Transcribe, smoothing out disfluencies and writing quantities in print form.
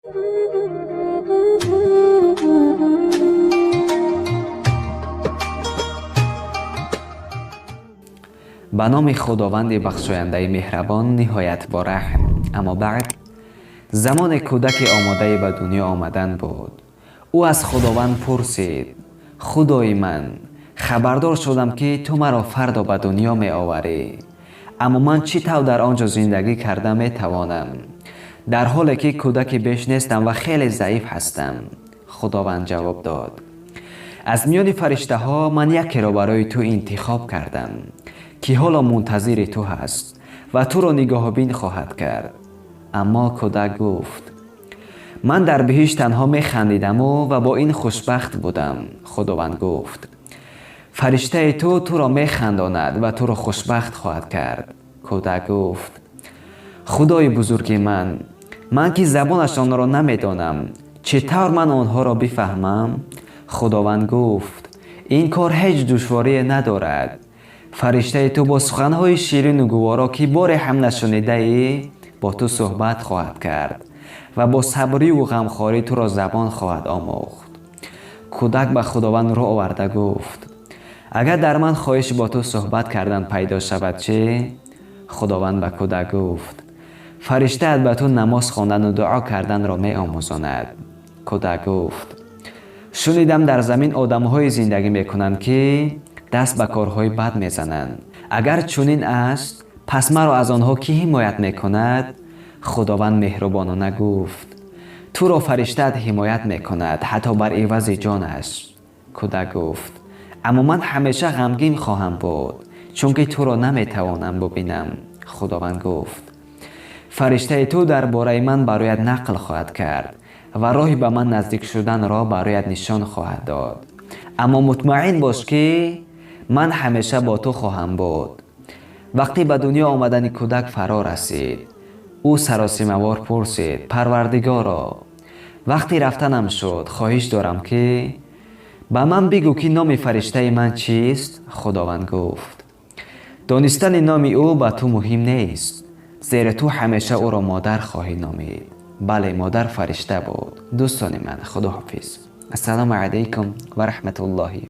Ба номи Худованди бахшояндаи меҳрабон, ниҳоят бо раҳм. Аммо баъд, замоне кӯдаке омодаи ба дунё омадан буд. Ӯ аз Худованд пурсид: «Худои ман, хабардор шудам, ки ту маро фардо ба дунё меоварӣ, аммо ман чӣ тавр дар он ҷо зиндагӣ карда метавонам, дар ҳоле ки кӯдаки беш нестам ва хеле заиф ҳастам?» Худованд ҷавоб дод: «Аз миёни фариштаҳо ман якеро барои ту интихоб кардам, ки ҳоло мунтазири ту ҳаст ва туро нигоҳубин хоҳад кард». Аммо кӯдак гуфт: «Ман дар биҳишт танҳо механдидаму ва бо ин хушбахт будам». Худованд гуфт: «Фариштаи ту туро механдонад ва туро хушбахт хоҳад кард». Кӯдак гуфт: «Худои бузурги ман, ман ки забонашонро намедонам, чӣ тавр ман онҳоро бифаҳмам?» Худованд гуфт: «Ин кор ҳеҷ душворие надорад. Фариштаи ту бо суханҳои ширину гуворо, ки боре ҳам нашунидаӣ, бо ту суҳбат хоҳад кард ва бо сабриву ғамхорӣ туро забон хоҳад омӯхт». Кӯдак ба Худованд рӯ оварда гуфт: «Агар дар ман хоҳиш бо ту суҳбат кардан пайдо шавад, чӣ?» Худованд ба кӯдак гуфт: «Фариштаат ба ту намоз хондану дуо карданро меомӯзонад». Кӯдак гуфт: «Шунидам, дар замин одамҳое зиндагӣ мекунанд, ки даст ба корҳои бад мезананд. Агар чунин аст, пас маро аз онҳо кӣ ҳимоят мекунад?» Худованд меҳрубонона гуфт: «Туро фариштаат ҳимоят мекунад, ҳатто бар ивази ҷонаш». Кӯдак гуфт: «Аммо ман ҳамеша ғамгин хоҳам буд, чунки туро наметавонам бубинам». Худованд гуфт: «Фариштаи ту дар бораи ман бароят нақл хоҳад кард ва роҳи ба ман наздик шуданро бароят нишон хоҳад дод. Аммо мутмаин бош, ки ман ҳамеша бо ту хоҳам буд». Вақте ба дунё омадани кӯдак фаро расид, ӯ саросимавор пурсид: «Парвардигоро, вақти рафтанам шуд, хоҳиш дорам, ки ба ман бигӯ, ки номи фариштаи ман чист?» Худованд гуфт: «Донистани номи ӯ ба ту муҳим нест, зеро ту ҳамеша ӯро модар хоҳӣ номид». Бале, модар фаришта буд. Дӯстони ман, худоҳофиз. Ассалому алайкум ва раҳматуллоҳи.